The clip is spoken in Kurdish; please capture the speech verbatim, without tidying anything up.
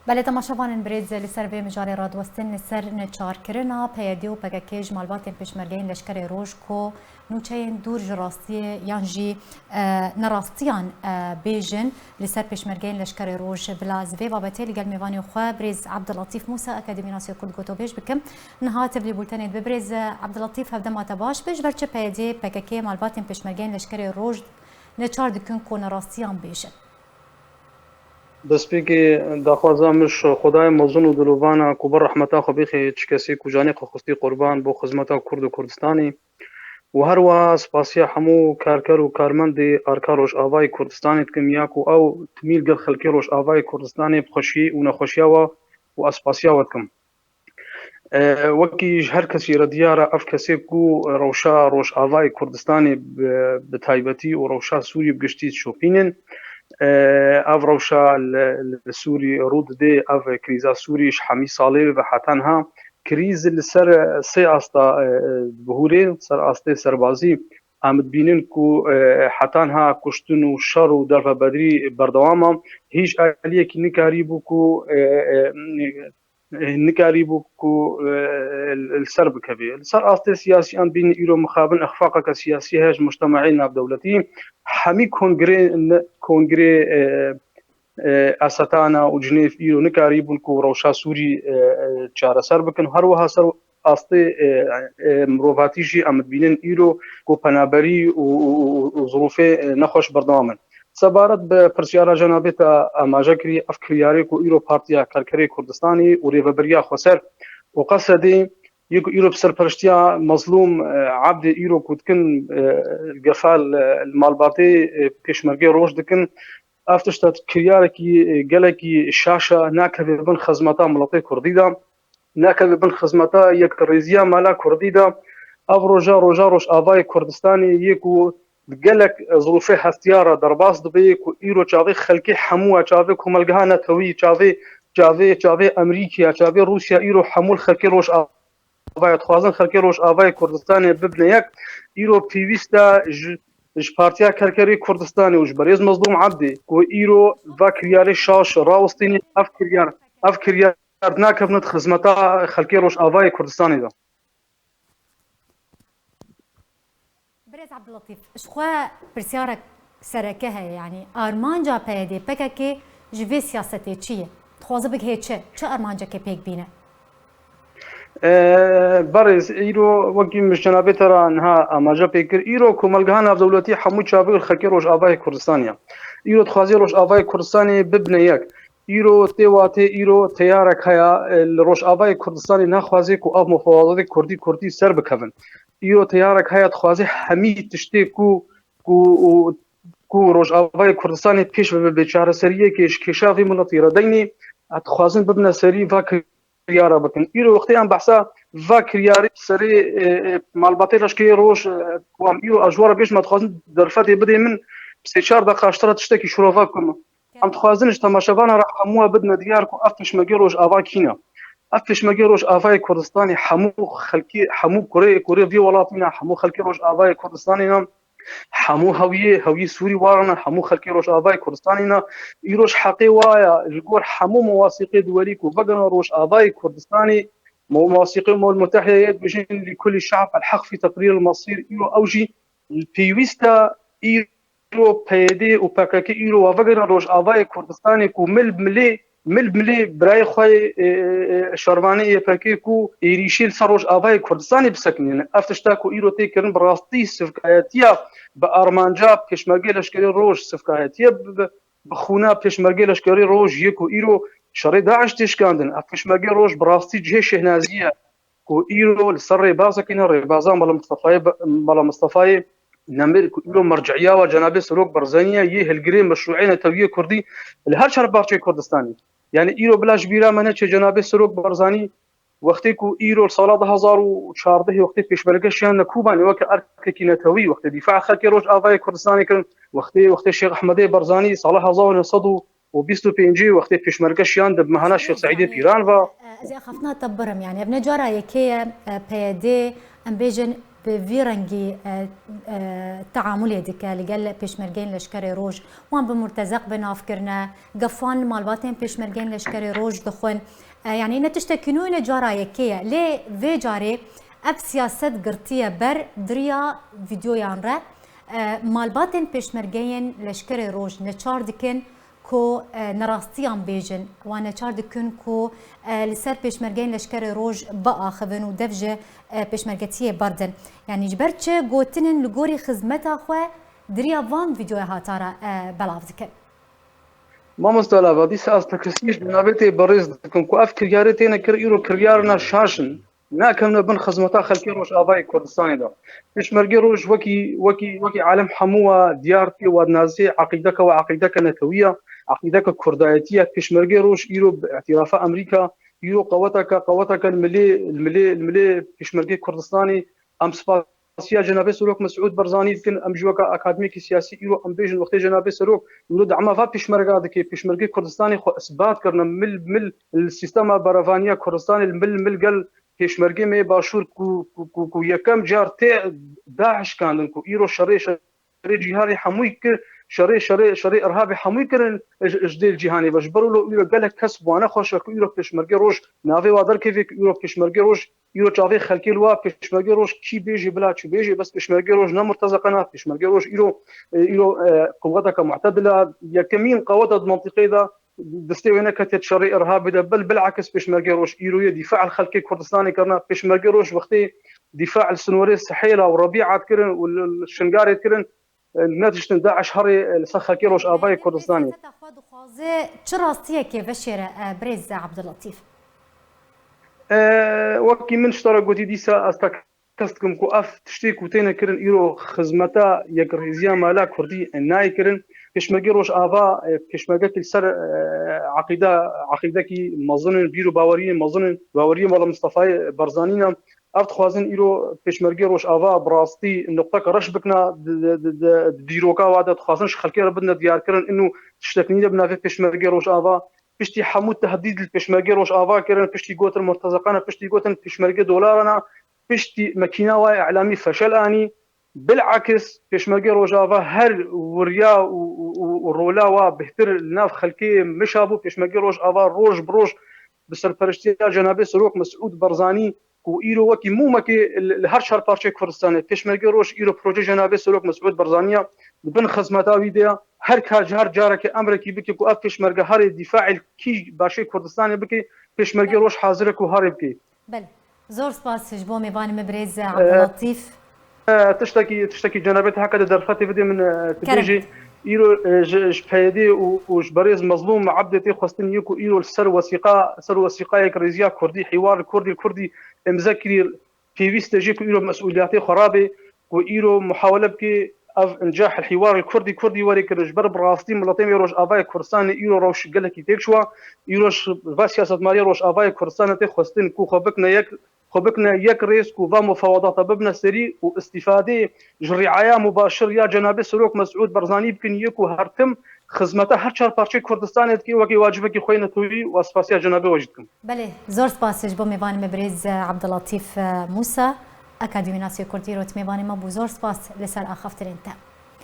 Belê temaşevanên birêz, li ser vê mijarê radiwestin li ser neçarkirina P Y D û P K K ji malbatên pêşmergeyên Leşkerê Roj ku nûçeyên dûr ji rastiyê yan jî, e, nerastiyan, e, bêjin li ser pêşmergeyên Leşkerê Roj. Bila ez vê babetê li gel mêvanê xwe birêz Abdullatîf Musa, akademînasê Kurd gotobêj bikim. Niha tevlî bultenê dibe. Birêz Abdullatîf, hevdema te baş be. Ji ber çi P Y D, P K K malbatên pêşmergeyên Leşkerê Roj neçar dikin ku nerastiyan bêjin? Destpêkê daxwaza min ji Xwedayê mezin û dilovana ku bi rehmeta xwe bixê çi kesê ku canê xwe xistî qurban bo xizmeta Kurd û Kurdistanê û her wiha spasiya hemû karker û karmendê Arka Rojavayê Kurdistanê dikim ya ku ew timî li gel xelkê Rojavayê Kurdistanê bi xweşiyê û nexweşiya we û ez spasiya we dikim. E, wekî ji her kesî re diyar e, ev kesê ku rewşa Rojavayê Kurdistanê bi, bi taybetî û rewşa Sûriyê bi giştî dişopînin, e, ev rewşa li, li Sûrî rû didê, ev krîza Sûrî ji hemî salê ve heta niha krîz li ser sê asta, e, e, dibihûrê, ser astê serbazî, em dibînin ku, e, heta niha kuştin û şer û dervebedrî berdewam e. Hîç aliyekî nikarîbû ku, e, e, nikarîbû ku, e, li ser bikeve. Li ser astê siyasî em dibînin îro mixabin ixfaqeke siyasî heye ji mujtemaê navdewletî. Hemî kongrê, kongrê, e, e, Esetana û Cinêv îro nikarîbûn ku rewşa Sûrî, e, e, çareser bikin. Her wiha ser astê, e, e, mirovatî jî em dibînin îro ku penaberî û, û, û, û zirûfê, e, nexweş berdewam in. Sebaret bi pirsyara cenabê te amaje kirî, ev kiryarê ku îro Partiya Karkerê Kurdistanê û Rêveberiya Xweser û Qesedê yê ku îro bi serperiştiya Mezlûm, e, Ebdê îro ku dikin, e, gefa li, li malbatê, e, pêşmergê roj dikin, ev tişt e kiryarekî, e, gelekî şaş e, nakeve bin xizmeta miletê kurdî de, nakeve bin xizmeta yekrêziya mala kurdî de. Ev roja, roja Rojavayê Kurdistanê yê ku di gelek, e, zirûfê heftiyar re derbas dibe, ku îro çavê xelkê hemû e, çavê komelgeha netewî, çavê, çavê, çavê Amerîkî ye, çavê Rûsya, îro hemû li xelkê Rojavayê dixwazin, xelkê Rojavayê Kurdistanê bibine yek. Îro pêwîst e ji, ji Partiya Kerkerê Kurdistanê û ji berêz Mezlûm Ebdê ku îro va kiryarê şaş rawestînî, ev kiryar, ev kiryar nakevin di xizmeta xelkê Rojavayê Kurdistanê de. Birêz Abdullatîf, ji xwe pirsyarek sereke heye, yanî armanca P Y D P K K ji vê siyasetê çi ye? Dixwaze bigihê çi? Çi armancekê pêk bîne? E, Berêz, îro wekî min ji cenabê te re niha amaje pê kir, îro komelgeha navdewletî hemû çavê li xelkê Rojavayê Kurdistanê ye. Îro dixwaze Rojavayê Kurdistanê bibine yek. Îro tê watê, îro teyarek heye, e, li Rojavayê Kurdistanê naxwaze ku ev mufawazatê kurdî kurdî ser bikevin. Îro teyarek heye dixwaze hemî tiştê ku, ku, û, ku Rojavayê Kurdistanê pêş ve bibe çareseriyekê ji kêşa vê miletî re deynê, e, dixwazin bibine serî va kiryara bikin. Îro wextê em behsa va kiryarê serê, e, e, malbatê leşkerê roj, e, ku em îro ez ji we re bêjim, em dixwazin derfetê bidê min, bi sê çar deqa ji te re tiştekî şirove bikim. Em dixwazin ji temaşevana re hemû we bidine diyar ku ev pêşmergê Rojava kî ne. Ev pêşmergê Rojavayê Kurdistanê hemû xelkê, hemû kurê, kurê vî welatî ne, hemû xelkê Rojavayê Kurdistanê ne. Hemû hewiyê, hewiyê Sûrî waran e, hemû xelkê Rojavayê Kurdistanê ne. Îro ji heqê wa ye, ji gor hemû mewasîqê duwelî ku vegerin Rojavayê Kurdistanê, mewasîqê Umem Mutehide yê dibêjin li kulî şe'b el heq fî teqrîr el mesîr, îro ew jî pêwîst e, îro P Y D û P K K îro wa vegerin Rojavayê Kurdistanê ku mil bi milê mil bi milê birayê xwe yê, e, e, e, şervanê Y P G ku êrîşê li ser Rojavayê Kurdistanê bisekinîne. Ev tişta ku îro tê kirin bi rastî sivkayetiya bi armanca pêşmergê leşkerê roj sivkayetiye bi, bi, bi xûna pêşmergê leşkerê roj yê ku îro şerê DAIŞ tê şikandin. Ev pêşmergê roj bi rastî cihê şêhnazî ye. Ku îro li ser rêbazekî ne, rêbaza Mela Mistefayê, Mela Mistefayê Nemir ku îro merciya wa Cenabê Serok Barzanî ye, yê hilgirê meşrûê netewiyê kurdî li her çar parçeyê Kurdistanê. Yanî îro bila ji bîra me neçe Cenabê Serok Barzanî wextê ku îro li sala du hezar û çardehê wextê pêşmerge şiyandine Kobanê weke erkekî netewî, wextê dîfa xelkê Rojavayê Kurdistanê kirin, wextê, wextê Şêx Ehmedê Barzanî sala hezar û neh sed û û bîst û pêncî wextê pêşmerge şiyan di mehana Şêx Seîdê Pîran ve. Ez ê axaftina te birim, yanî ev ne cara yekê ye, e, P Y D, em bêjin, bi vî rengî, e, e, teamulê dike li gel pêşmergeyên Leşkerê Roj. Wan bi murtezeq bi nav kirine, gefan li malbatên pêşmergeyên Leşkerê Roj dixwin. E, yanî ne tiştekî nû ye, ne cara yekê ye. Lê vê carê ev siyaset girtiye ber di riya vîdyoyan re. E, malbatên pêşmergeyên Leşkerê Roj neçar dikin ku, e, nerastiyan bêjin. Wan neçar dikin ku, e, li ser pêşmergeyên Leşkerê Roj biaxivin û dev ji, e, pêşmergetiyê berdin. Yanî ji ber çi gotinên li gorî xizmeta xwe di riya van vîdyoya hata re, e, belav dikin? Mamoste Lava, dîsa ez tekesî ji navê te berêz dikim ku ev kiryarê têne kir, îro kiryarina şaş in. Nakevne bin xizmeta xelkê Rojavayê Kurdistanê de. Pêşmergê Roj wekî, wekî, wekî alem hemû wa diyar tê, wa dinazê, eqîdeke wa eqîdeke netewî ye, eqîdeke kurdayetî ye. Pêşmergê Roj îro bi îtîrafa Amerîka, îro qeweteke, qeweteke li milê, li milê, li milê pêşmergê Kurdistanê. Em spasiya Cenabê Serok Mesûd Barzanî dikin, em ji weke akademîkî siyasî îro em bêjin wextê Cenabê Serok îro dema va pêşmerga dike, pêşmergê Kurdistanê xwe isbat kirine, mil, mil li sîstema berevaniya Kurdistanê, li mil, mil gel pêşmergê me yê Başûr ku, ku, ku, ku yekem car tê DAIŞ şikandin, ku îro şerê, şerê cîhanê hemûyî kir, şerê, şerê, şerê irhabê hemûyî kirin ji, ji dêl cîhanê ve. Ji ber wilo îro gelek kes wane xweş e ku îro pêşmergê Roj navê wa derkeve, ku îro pêşmergê Roj, îro çavê xelkê li wa pêşmergê Roj kî bêjê bila çi bêjê, bes pêşmergê Roj ne murtezeqe ne, pêşmergê Roj îro, e, îro, e, quweteke mu'tedil e, yekemîn qewet e di mentiqeyê de. Destê wê neketiye şerê irhabê de, bel bilakis pêşmergê Roj îro yê dîfa li xelkê Kurdistanê kirine. Pêşmergê Roj wextê dîfa li sinorê Sihêla û Rebîa dikirin û li, li Şingalê dikirin, e, netiştin DAIŞ herê, e, li ser xelkê Rojavayê Kurdistanê. Xwe dixwaze çi rastiyekê veşêre, e, birêz Abdulletîf? E, wekî min ji te re gotî dîsa ez te kes dikim ku ev tiştê ku têne kirin îro xizmeta yekrêziya mala kurdî nayê kirin. Pêşmergê Rojava, e, pêşmergekî li ser, e, eqîda, eqîdekî mezin in, bîr û baweriyên mezin in, baweriyên Mela Mistefayê Barzanî ne. Ev dixwazin îro pêşmergê Rojava bi rastî nuqteke reş bikine di, di, di, di, di dîroka wa de, dixwazin ji xelkê re bidine diyarkirin ino tiştek nîne bi navê pêşmergê Rojava. Piştî hemû tehdîd li pêşmergê Rojava kirin, piştî gotin murtezeqan e, piştî gotin pêşmergê dolaran e, piştî mekîna wa îlamî feşel anî. Bilakis pêşmergê Rojava her wiriya û, û, û, û rola wa bêhtir li nav xelkê mişa bû. Pêşmergê Rojava roj bi roj bi serpereştiya Cenabê Serok Mesûd Barzanî ku îro wekî mûmekê li, li her çar parçeyê Kurdistanê, pêşmergê roj îro proje Cenabê Serok Mesûd Barzanî ya, di bin xizmeta wî de ya. Her ka, her carekê emrekî bike ku ev pêşmerge herê dîfaê kî başê Kurdistanê bike, pêşmergê roj hazir e ku herê bike. Belê. Zor spas ji bo mêvanê me birêz Abdulletîf. E, tiştekî, tiştekî cenabê te heke de derfetê bidê min, e, tu Kerem. Bêjî, îro, e, ji, ji P Y D û, û ji berêz Mezlûm Ebdê tê xwestin yê ku îro li ser wesîqa, ser wesîqayek rêziya kurdî, hîwar li kurdî, kurdî imze kirî, pêwîst e jê ku îro mesûliyetê xwe rabe, ku îro muhawele bike ev incah li hîwar li kurdî, kurdî were kirin. Ji ber bi rastî miletê me Rojavayê Kurdistanê îro rewş gelekî têk çûwa, îro ji va siyasetmariya Rojavayê Kurdistanê tê xwestin ku xwe bikine yek, xwe bikine yek rêz ku va mufawedata bibine serî û îstîfadê ji rîaya mubaşir ya Cenabê Serok Mesûd Barzanî bikin yê ku her tim xizmeta her çar parçeyê Kurdistanê dike wekî wacibekî xwe yê netewî û ez spasiya Cenabê we jî dikim. Belê, zor spas ji bo mêvanê me birêz Abdulletîf Musa, akademînasê Kurdî rot mêvanê me bû. Zor spas li ser axaftinên te.